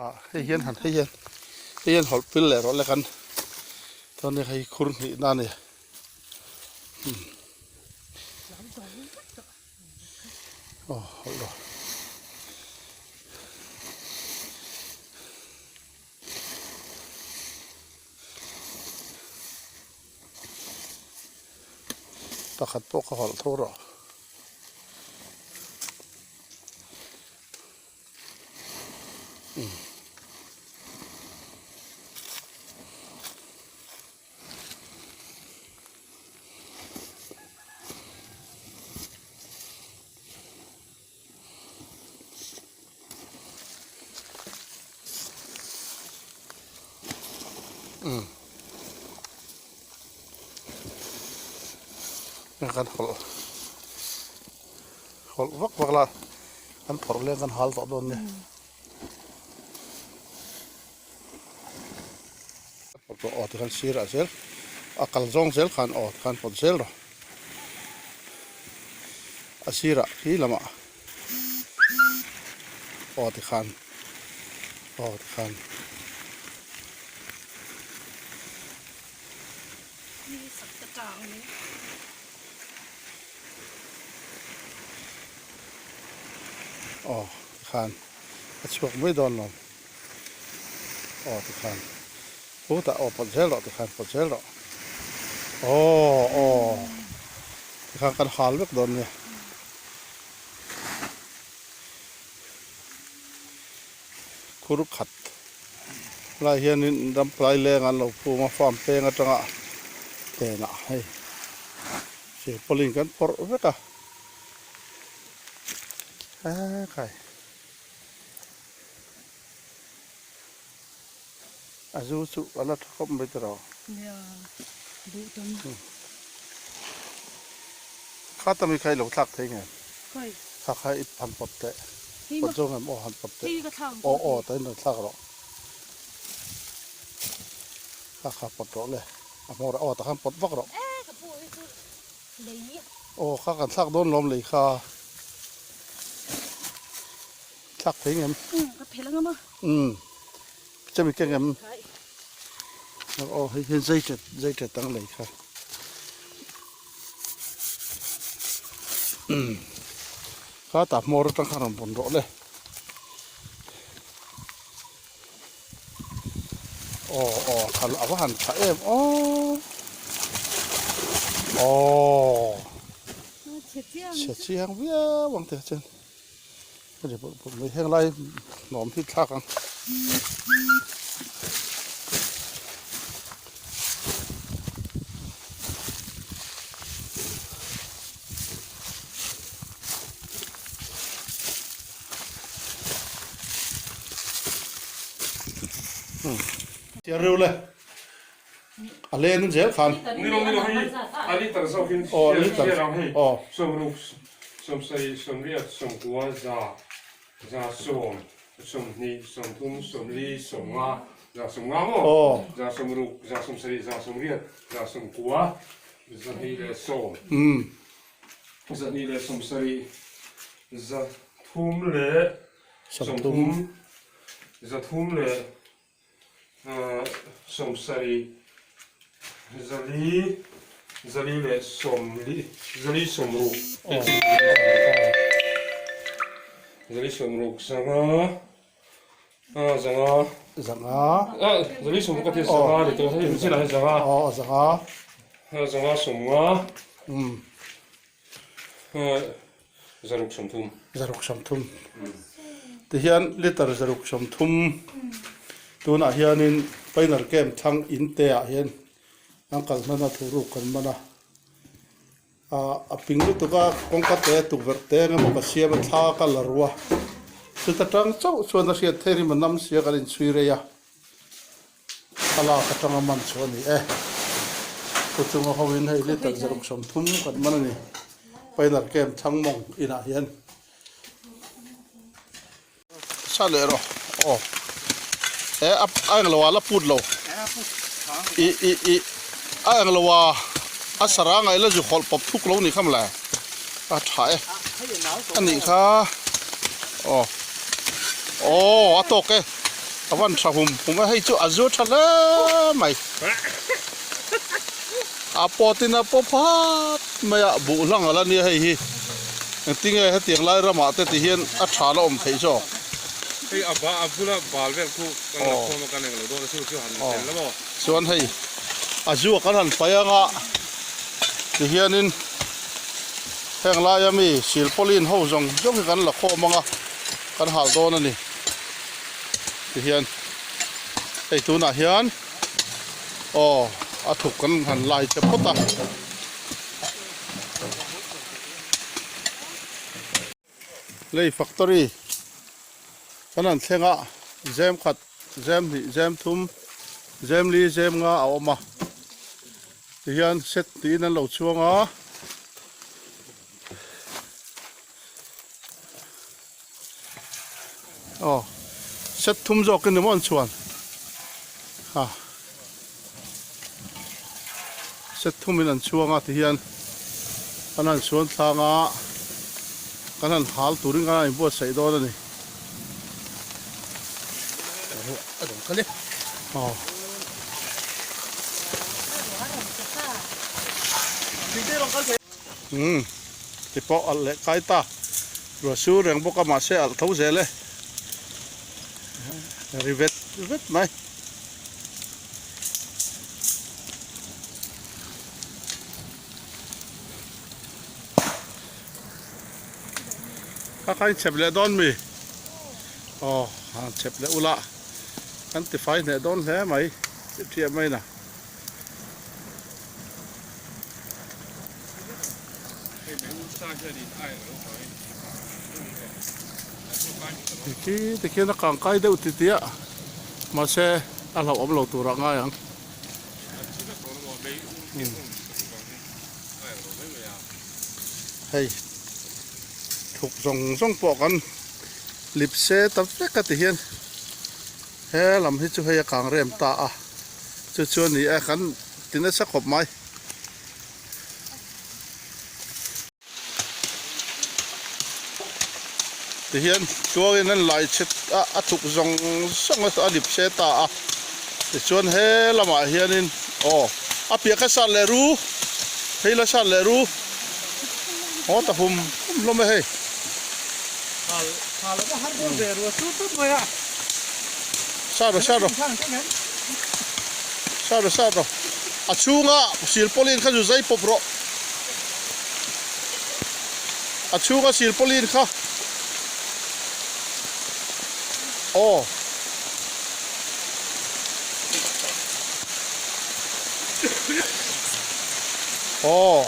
Ah hei hian han hei hian hei hian hawlh pil leh rawh le kan chuan hei khur hnih na a ni. Aw hawlh rawh. Pakhat pawh ka hawlh tho rawh. Kan hawlh hawlh vak vak la an phawrh leng kan hal tawh dawn nia aw tikhan sirah zel a kal zawng zel khan aw tikhan pawt zel rawh a sirah khi lamah aw tikhan aw tikhan. Aw tikhan a chhuak mai dawn lo aw tikhan hutah aw pawt zel rawh tikhan pawt zel rawh aw aw tikhan kan hal vek dawn nia khur khat lai hianin ram plai leng an lo phum a farm peng atanga tlenah hei silpaulin kan phawrh vek a. A khai a zu chu a la tha khawp mai tawh nia duh tam kha tami kha i lo thlak thei nge khai kha kha i han pawt teh pawt zawng em aw han pawt teh aw aw ta in rawn thlak rawh kha kha pawt rawh le a hmawr ah aw ta khan pawt vak rawh Aw kha kan thlak dawn lawm lei kha thlak thei ngem ka phel ang a um chemi ke ngem aw hei hian zai tet zai tet ang lei kha um kha tah hmawr atang khan rawn vawn rawh le Aw aw thal a va han tha em aw aw chhe chiang viau ang tih chuan a ri bawrh bawrh mai heng lai nuam hi thlak ang. Chiar reuh le a len in zel khan Ni lo ni lo hei a liter zawk in aw liter hriat ang hei aw sawmruk sawmsarih sawmriat sawmkua za za sawm sawmhnih sawmthum sawmli sawmnga za sawmnga maw aw za sawmruk za sawmsarih za sawmriat za sawmkua zahnih leh sawm zahnih leh sawmsarih za thum leh sawmthum zathum leh sawmsarih zali zali leh sawmli zali sawmruk zali sawmruk zanga zanga zanga zali sawmruk a ti zanga ni tawh hei zila hi zanga zanga zanga sawmnga Zaruk sawmthum. Zaruk sawmthum. Tihian liter zaruk sawmthum tunah hianin Pioneer Camp thlang in te ah hian an kal hman a thu ruk kan man a. Ah a ping lutuk a kawngka te tukverh te eng emaw ka siam a thla ka la ru a. Chuta tang chauh chuan a hriat theih rim a nam sia kan inchhui rei a. Thlalak atanga man chu a ni e. Pu chunga hoin hei liter zaruk 30 kan man a ni. Pioneer Camp Thangmawng inah hian. Sa leh rawh aw. E a a englo a la put lo. I i i a englo a a saranga ila zu hawlh pawp thuk lo ni kha mawle. A tha e. A nih kha aw. Aw a tawk e. A van tha hum hum a, hei chu a zu tha hle mai. A pawt in a paw phat mai a, buh hlang a la nia hei hi. Engtinge hetiang lai ramah te ti hian a tha la awm theih zawk. Hei a ba a bula bal vel khu kan la khawm a kan englo dawn a chu chu han tel la maw. Chuan hei a zu a kan han paih anga ti hianin heng laia mi silpauline ho zawng zawng hi kan la khawm anga kan hal dawn a ni. Tihian hei tunah hian aw a thuk kan han lai che phawt a. Lei factory kan han thleng a zem khat zem hnih zem thum zem li zem nga a awm a tihian set tiin an lo chhuang a. Aw set thum zawk in ni maw an chhuan ha set thum in an chhuang a tihian kan han chhuan thlang a kan han hal turin kan han inbuatsaih dawn a ni aw. Umm ti pawh alh leh kai ta ruah sur reng bawk a mahse alh tho zel e ri vet vet mai. Kha kha in chep leh dawn mi aw han chep leh ula kan ti fai hneh dawn hle mai thiah mai na. Khi tikhian a kang kai deuh ti tih a mahse a hlauhawm lo turah ngai ang. Hei thuk zawng zawng pawh kan lip se ta vek a ti hian he lam hi chu hei a kang rem ta a. Chu chu a ni e, kan ti nasa khawp mai. Tihian tuangin an lai chhe a, a thuk zawng zawng a a dip se ta a. Tichuan he lamah hianin aw a piah kha sat leh ru, hei la sat leh ru, haw ta hum hum hlawm e hei. Sat rawh sat rawh sat rawh sat rawh a chhunga silpauline kha zu zai pawp rawh a chhunga silpauline kha aw. Aw.